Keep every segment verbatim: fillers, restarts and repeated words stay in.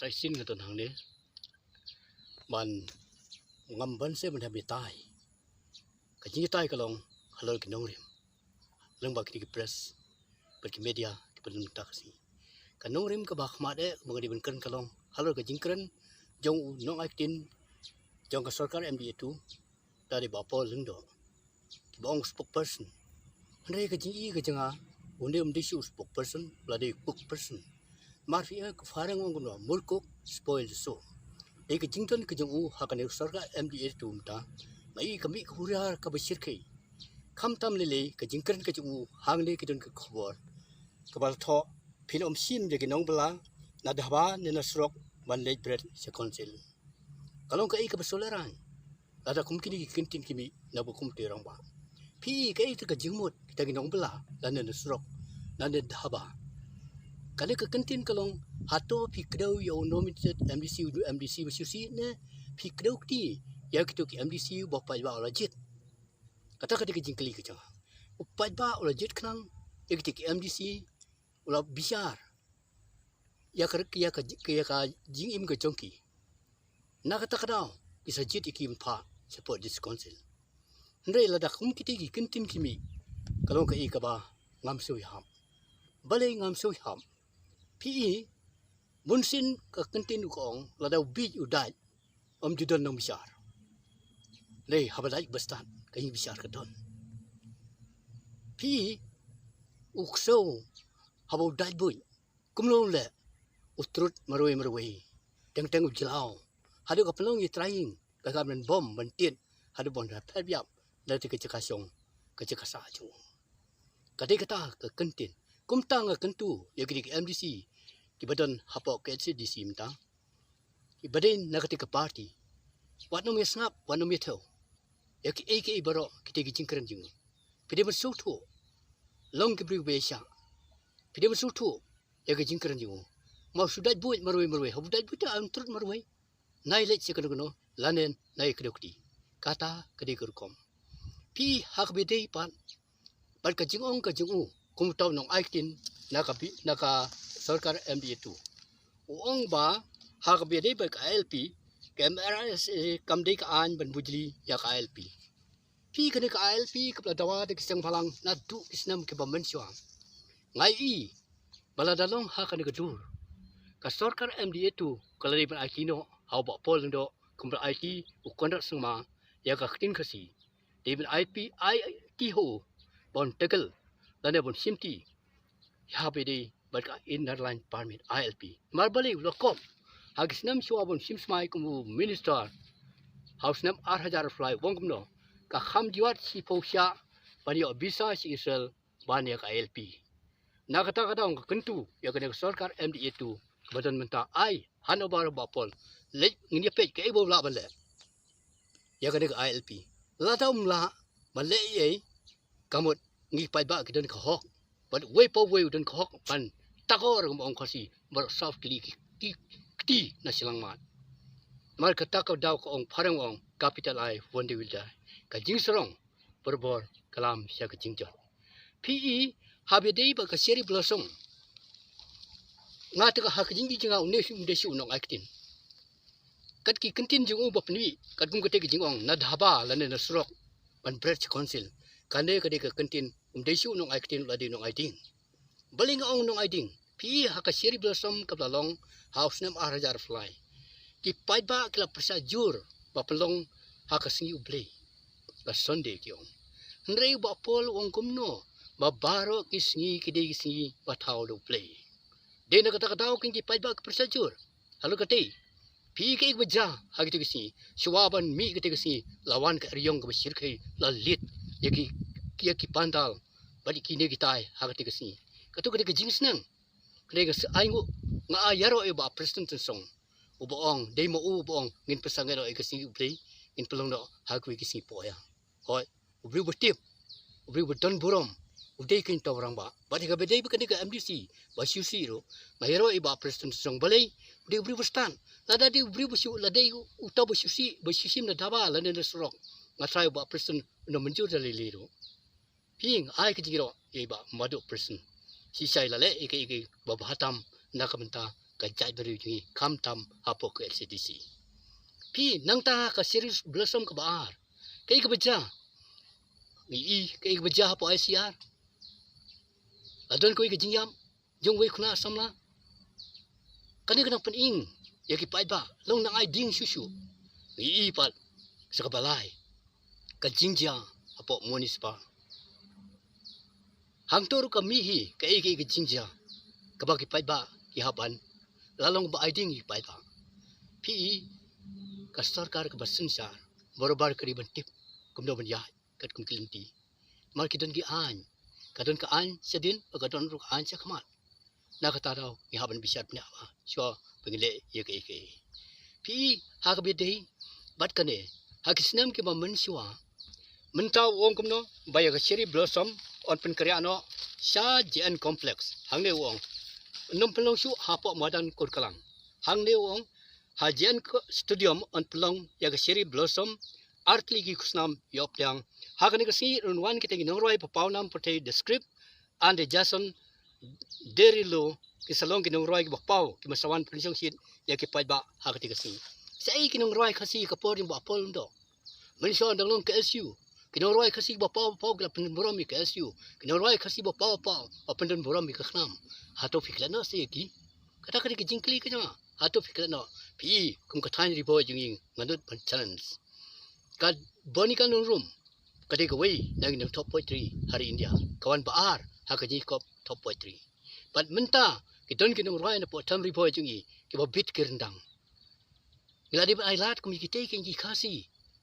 Shisien nga don hangne ban ngam ban se ban hap ïatai. Ka jingïatai ka long halor ki nongrim lyngba kine ki press bad ki media kiba don mynta ka sngi. Ka nongrim kaba khmat eh ba nga dei ban kren ka long halor ka jingkren jong u nongai ktien jong ka sorkar M D A two, da dei Bah Paul Lyngdoh, kiba ong spokesperson. Hynrei ka jingïohi ka jong nga, une um dei shuh u spokesperson, la dei u cook person. Mar phi ïohi ka phareng ong kumno, more cook spoil the show. Dei ka jingdon ka jong u ha kane ka sorkar M D A two mynta, nga ïohi ka mih ka hurar kaba shyrkhei. Khamtam lei lei ka jingkren ka jong u hangne ki don ka khubor kaba la thoh, phin ym shim ïa ki nongbylla na dhaba ne na surok ban leit bret sha council. Ka long kaei kaba sngewlehrain lada kum kine ki kyntien ki mih na ka kum te rangbah. Phi i kaei te ka jingmut kita ki nongbylla lane na surok lane dhaba. Kane ka kyntien ka long, hato phi kdew ïa u nominated M D C, u M D C ba shisien ne phi kdew kti ïa kito ki M D C ba paidbah u la jied? Kata ka dei ka jingkylli ka jong nga. U paidbah u la jied khnang ïa kito ki M D C, u la bishar ïa ka, ïa ka, ïa ka jingim ka jong ki. Na kata ka daw ki sa jied ïa ki mynta shapoh District Council. Hynrei lada kum kite ki kyntien ki mih, ka long kaei kaba ngam sngewhap. Balei ngam sngewhap? Phi i, bunsien ka kyntien u ka ong, lada u bieit u dait, ym ju don nongbishar. Hynrei haba dait ba stad ka jingbishar ka don. Phi i, u ksew haba u dait buit, kumno u leh? U trud marwei marwei, teng teng u jlaw. Haduh ka pynlong ïa trying, ka kam ban bom ban tied, haduh ban phet biap da te ka jaka shong, ka jaka sah jong u. Ka dei kata ka kyntien. Kumta nga kyntu ïa kine ki M D C kiba don hapoh K H A D C mynta, kiba dei na kata ka party, wat nym ïa sngap, wat nym ïa thew ïa kiei kiei baroh kite ki jingkren jong u. Phi dei ban sngewthuh, long ki briew ba ïaishah. Phi dei ban sngewthuh ïa ki jingkren jong u. Ma u shu dait buit marwei marwei, haba u dait buit te un trud marwei, nai leit sha kano kano lane nai kdew kti. Kata ka dei ka rukom. Phi i, ha kaba dei pat bad ka jingong ka jong u kum uta u nongai ktien na ka bi-, na ka sorkar M D A two, u ong ba ha kaba dei bad ka I L P, ka M R S A kam dei ka aiñ ban bujli ïa ka I L P. Phi i, kane ka I L P kaba la dawa da ki seng bhalang naduh ki snem kiba mynshuwa. Nga ïohi ba lada long ha kane ka dur, ka sorkar M D A two ka la dei ban aiti noh ha u Bah Paul Lyngdoh kumba la aiti u Conrad Sangma ïa ka ktien Khasi. Dei ban aiti, aiti ha u ban tackle lane ban shimti ïa kaba dei bad ka Inner Line Permit, I L P. Namar balei? U la kop ha ki snem shuwa ban shim smai kum u minister ha u snem ar hajar arphew lai, u ong kumno, ka kham jwat shiphew shah ban ïoh visa sha Israel ban ïa ka I L P. Na kata ka daw nga kyntu ïa kane ka sorkar M D A two kaba don mynta, ai, hand over Bah Paul, leit, ngin ïa peit kaei ba u lah ban leh ïa kane ka I L P. Lada um lah ban leh ei ei, ka mut ngi paidbah ki don ka hok, bad uwei pa uwei u don ka hok ban takor, kumba ong Khasi, baroh saw tylli ki, ki kti na shyllangmat. Namar kata ka daw ka ong phareng, ong capital I, one day will die. Ka jingsarong barabor ka lam sha ka jingjot. Phi i, haba dei bad ka cherry blossom, nga te ka, ha ka jingïohi jong nga, une um dei shuh u nongai ktien. Kat ki kyntien jong u ba pynmih, katkum kata ka jingong, na dhaba lane na surok ban bret sha council, kane ka dei ka kyntien, um dei shuh u nongai ktien, u la dei u nongai ding. Balei nga ong u nongai ding? Phi i, ha ka cherry blossom kaba la long ha u snem ar hajar arphew lai, ki paidbah ki la pyrshah jur ba pynlong ha ka sngi U Blei, ka Sunday ki ong. Hynrei u Bah Paul u ong kumno, ba baroh ki sngi ki dei ki sngi ba thaw da U Blei. Dei na kata ka daw kine ki paidbah ki pyrshah jur. Halor katei, phi i, kaei kaba jia ha kito ki sngi? Shuwa ban mih kata ka sngi, la wan ka eriong kaba shyrkhei, la leit ïa ki, ïa ki pandal bad ïa kine kitai ha kata ka sngi. Kato ka dei ka jingsneng. Hynrei nga sa ainguh, nga ai ïaroh ïa u Bah Prestone Tynsong, uba ong, dei ma u uba ong, ngin pynsangeh noh ïa ka sngi U Blei, ngin pynlong noh ha kiwei ki sngi poi ïa. Hooid, u briew ba tip, u briew ba don burom, u dei kein uta u rangbah. Bad ha kaba dei bad kane ka M D C ba shisha ruh, nga ïaroh ïa u Bah Prestone Tynsong, balei? U dei u briew ba stad. Lada dei u briew ba shu, lada dei uta ba shisha, ba shisha na dhaba lane na surok, nga tharai u Bah Prestone un ym mynjur da lei lei ruh. Phi i, nga ai ka jingïaroh ïa i Bah Maduh Prestone. Shisha i la leh ïa kaei kaei ba bha tam na ka bynta ka jaitbynriew jong ngi, khamtam hapoh ka L C D C. Phi, nangta ka Cherry Blossom kaba ar, kaei kaba jia? Ngi i kaei kaba jia hapoh I C R. La don kawei ka jingïap jong uwei u khynnah samla. Kane ka nang pynim ïa ki paidbah, long nang ai ding shuh shuh. Ngi i pat sa kaba lai, ka jingjia hapoh municipal. Hangto ruh ka mih hi kaei kaei ka jingjia kaba ki paidbah ki hap ban, la long ba ai ding ïa ki paidbah. Phi i, ka sorkar kaba synshar barobar ka dei ban tip kumno ban ïaid katkum ki lynti. Namar ki don ki aiñ, ka don ka aiñ shadien bad ka don ruh ka aiñ shakhmat. Na kata daw ngi hap ban bishar bniah bha shuwa ba ngin leh ïa kaei kaei. Phi i, ha kaba ïadei bad kane, ha ki snem kiba mynshuwa, mynta u ong kumno ba ïa ka Cherry Blossom yn pynkhreh noh sha J N Complex. Hangne u ong, ym pynlong shuh hapoh madan Kurkalang. Hangne u ong, ha J N Co-, Stadium yn pynlong ïa ka Cherry Blossom, artylli ki khusnam ïoh pdiang. Ha kane ka sngi yn wan kita ki nongrwai ba paw nam pyrthei, The Script and the Jason Derulo, ki sa long ki nongrwai kiba paw, ki ba sa wan pynshongshit ïa ki paidbah ha kata ka sngi. Sa ei ki nongrwai Khasi ka por jong Bah Paul Lyngdoh? Mynshuwa dang long K S U. Ki nongrwai Khasi ba paw ba paw ki la pyndon burom ïa K S U. Ki nongrwai Khasi ba paw ba paw ba pyndon burom ïa ka khnam. Hato phi klet noh sa ïa ki? Kata ka dei ka jingkylli ka jong nga. Hato phi klet noh? Phi i, kum ka thaiñ Ri Bhoi jong ngi, nga nud ban challenge. Ka Bonika Nongrum ka dei kawei na ki nong top poetry ha ri India, ka wan ba ar ha ka jingïakop top poetry. Bad mynta ki don ki nongrwai napoh Thaiñ Ri Bhoi jong ngi kiba bit ki ryndang. Ngi la dei ban ai lad kum ïa kitei ki, ki Khasi,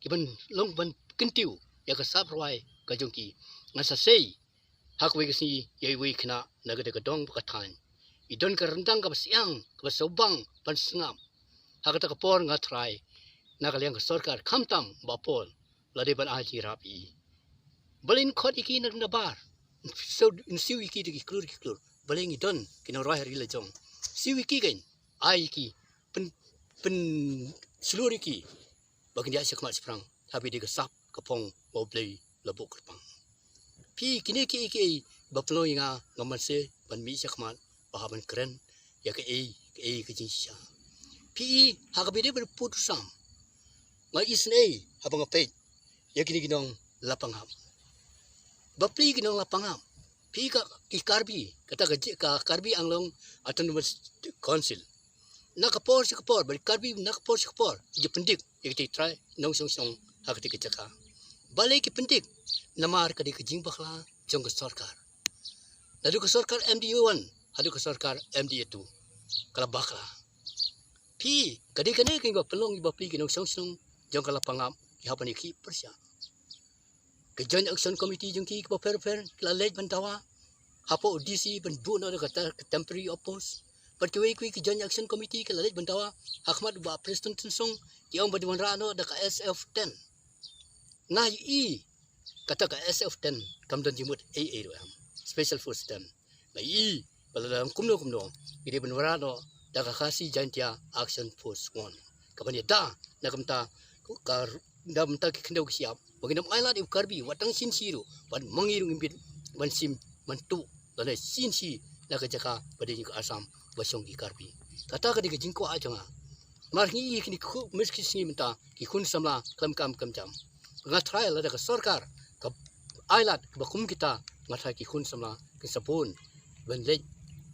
ki ban long ban kyntiew ïa ka sap rwai ka jong ki. Nga sa sei ha kawei ka sngi ïa iwei i khynnah na kata ka dong bad ka thaiñ, i don ka ryndang kaba siang, kaba sawbang ban sngap. Ha kata ka por nga trai na ka liang ka sorkar, khamtam Bah Paul, la dei ban ai jingïarap ïa i. Balei yn khot ïa ki na, na bar? Siew, siew ïa ki da ki klur ki klur. Balei ngi don ki nongrwai ha ri la jong? Siew ïa ki, kan ai ïa ki, pyn, pynshlur ïa ki ba kin ïaid shakhmat shaphrang, haba ïadei ka sap ka phong ba U Blei la buh kyrpang. Phi, kine kiei kiei ba pynlong ïa nga, nga mynshwa ban mih shakhmat ba hap ban kren ïa kaei kaei ka jingshisha. Phi i, ha kaba ïadei bad u pud u sam, nga isynei haba nga peit ïa kine ki nong lapangap. Bapli ki nong lapangap. Phi, ka, ki Karbi, kata ka ji-, ka Karbi Anglong Autonomous Council, na ka por sha ka por, bad Karbi na ka por sha ka por ki ju pyndik ïa kita ki trai nongshong shnong ha kata ka jaka. Balei ki pyndik? Namar ka dei ka jingbakla jong ka sorkar. Naduh ka sorkar M D A one haduh ka sorkar M D A two, ka la bakla. Phi, ka dei kane kaba pynlong ïa bapli ki nongshong shnong jong ka lapangap ki hap ban ïakhih pyrshah. Ka Joint Action Committee jong ki kiba pher pher ki la leit ban dawa hapoh u D C ban buh noh da kata ka temporary outpost. Bad kiwei kiwei ki Joint Action Committee ki la leit ban dawa ha khmat u Bah Prestone Tynsong, ki ong ba dei ban wanrah noh da ka S F ten. Nga ïohi kata ka S F ten kam don jingmut ei ei ruh em, Special Force ten. Nga ïohi ba lada long kumno kumno, ki dei ban wanrah noh da ka Khasi Jaintia Action Force One, kaban ïada na ka bynta ka, na ka bynta ki khyndew ki shyiap, ba ngin ym ailad ïa u Karbi wat tang shisien ruh, bad ma ngi ruh ngim bit ban shim ban tuh lane shisien na ka jaka ba dei jong ka Assam ba shong ki Karbi. Kata ka dei ka jingkwah jong nga. Namar ngi ïohi kine ki khun, mynta ki khun samla khlem kam khlem jam. Nga trai lada ka sorkar ka ailad kaba kum kita, nga trai ki khun samla kin sa bun ban leit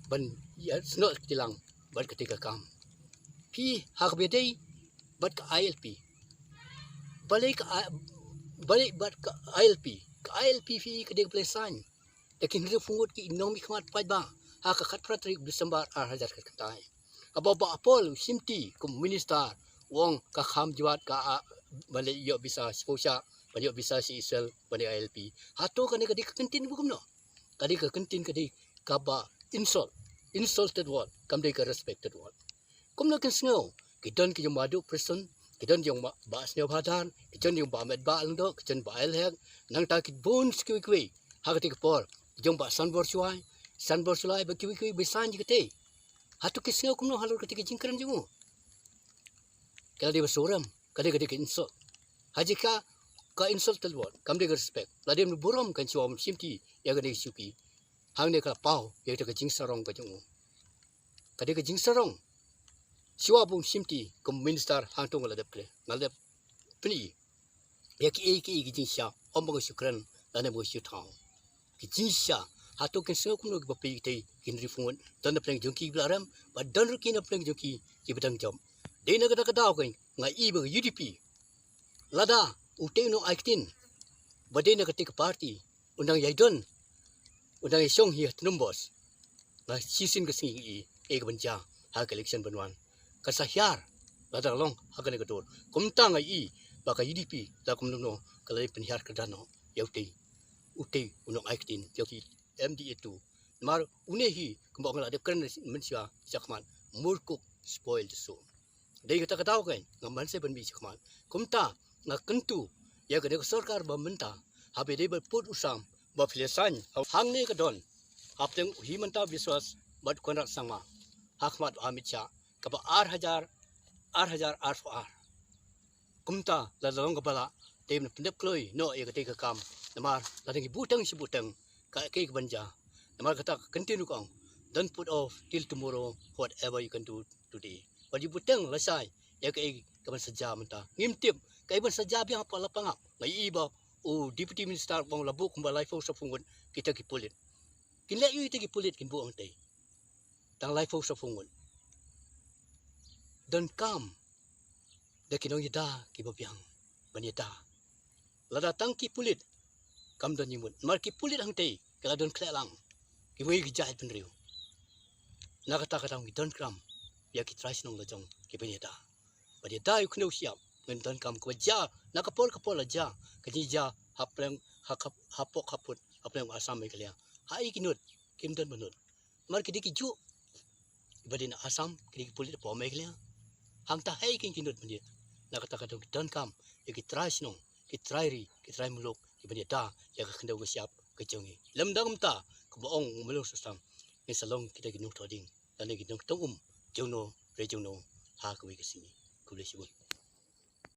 ban ïasnoh kti lang bad kata ka kam. Phi, ha kaba ïadei bad ka I L P, balei ka I-, balei bad ka I L P? Ka I L P phi, ka dei ka Blei saiñ. Da ki hynriewphew ngut ki nongmihkhmat paidbah ha ka khatphra tarik December ar hajar khatkhyndai. Haba u Bah Paul u shimti kum minister, u ong ka kham jwat ka, ah, ban leit ïoh visa shiphew shah, ban ïoh visa sha Israel, ban ïoh I L P. Hato kane ka dei ka kyntien ba kumno? Ka dei ka kyntien, ka dei kaba insult, insulted word, kam dei ka respected word. Kumno kin sngew ki don ki jong Bah Duh Prestone, ki don jong Bah, Bah Sniawbhalang, ki don jong Bah Metbah Lyngdoh, ki don Bah L Hek, nangta ki bun kiwei kiwei ha kata ka por, ki jong Bah Sanbor Shuai, Sanbor Shuai, bad kiwei kiwei ba saiñ ïa kata. Hato ki sngew kumno halor kata ka jingkren jong u? Ka la dei ba surem, ka dei, ka dei ka insult. Ha jaka ka insulted word, kam dei ka respect. Lada ym burom kan shu ym shimti ïa kane ka shuki. Hangne ka la paw ïa kata ka jingsarong ka jong u. Ka dei ka jingsarong Shuwa ba un shim kti kum minister hangto nga la dep kren, nga la dep pyni ïa kiei kiei ki jingshisha, ym ba nga shu kren lane ba nga shu thaw. Ki jingshisha hato kin sngew kumno ki bapli kitei ki hynriewphew ngut, don na pdeng jong ki kiba la rem bad don ruh ki na pdeng jong ki kiba dang jop. Dei na kata ka daw keiñ nga i ba ka U D P, lada utei u nongai ktien ba dei na katei ka party un dang ïai don, un dang ïai shong hi ha tnum bos, nga shisien ka sngi nga i kaei kaban jia ha ka election ban wan. Ka sa hiar lada long ha kane ka dur. Kumta nga i ba ka U D P la kumno kumno ka la dei pynhiar kyrdan noh ïa utei, utei u nongai ktien jong ki M D A two. Namar une hi kumba nga la dep kren mynshuwa shakhmat, murkuk, spoil the show. Dei kata ka daw keiñ nga mynshai ban mih shakhmat. Kumta nga kyntu ïa kane ka sorkar ba mynta, haba dei ba pud u sam ba phi la saiñ hangne ka don hapdeng u Himanta Biswas bad Conrad Sangma ha khmat u Amit Shah kaba ar hajar, ar hajar arphew ar. Kumta lada long kaba lah, te men pyndep kloi noh ïa katei ka kam. Namar lada ngi buteng shi buteng, ka, kaei kaban jia? Namar kata ka ktien ruh ka ong, don't put off till tomorrow whatever you can do today. Wat ïa buteng lashai ïa kaei kaban sa jia mynta. Ngim tip kaei ban sa jia biang hapoh la pangap. Nga i ba u Deputy Minister u ong la buh kumba laiphew shiphew ngut kita ki pulit. Kin leh aïu kita ki pulit kin buh hangtei? Tang laiphew shiphew ngut. Donkam da ki nongïada kiba biang ban ïada. Lada tang ki pulit kam don jingmut. Namar ki pulit hangtei ki la don khleh lang, ki mih ki jaitbynriew. Na kata ka daw ngi donkam ïa ki trai shnong la jong kiban ïada. Ban ïada ïa u khyndew shyiap. Ngin donkam kaba jia na ka por ka por la jia, ka jingjia hapdeng, ha, ha, hapoh ka pud hapdeng Assam Meghalaya. Ha i ki nud, kim don ba nud. Namar ki dei ki juh kiba dei na Assam, ki dei ki pulit hapoh Meghalaya. Hangta ha i ki nud ban ïada. Na kata ka daw ngi donkam ïa ki trai shnong, ki trai ri, ki trai muluk kiban ïada ïa ka khyndew ka shyiap ka jong ngi. Lymda kumta, kumba ong u Myllung Sostam, ngin sa long kita ki nongthoh ding lane ki nongtong um jongno re jongno ha kawei ka sngi. Khublei shibun.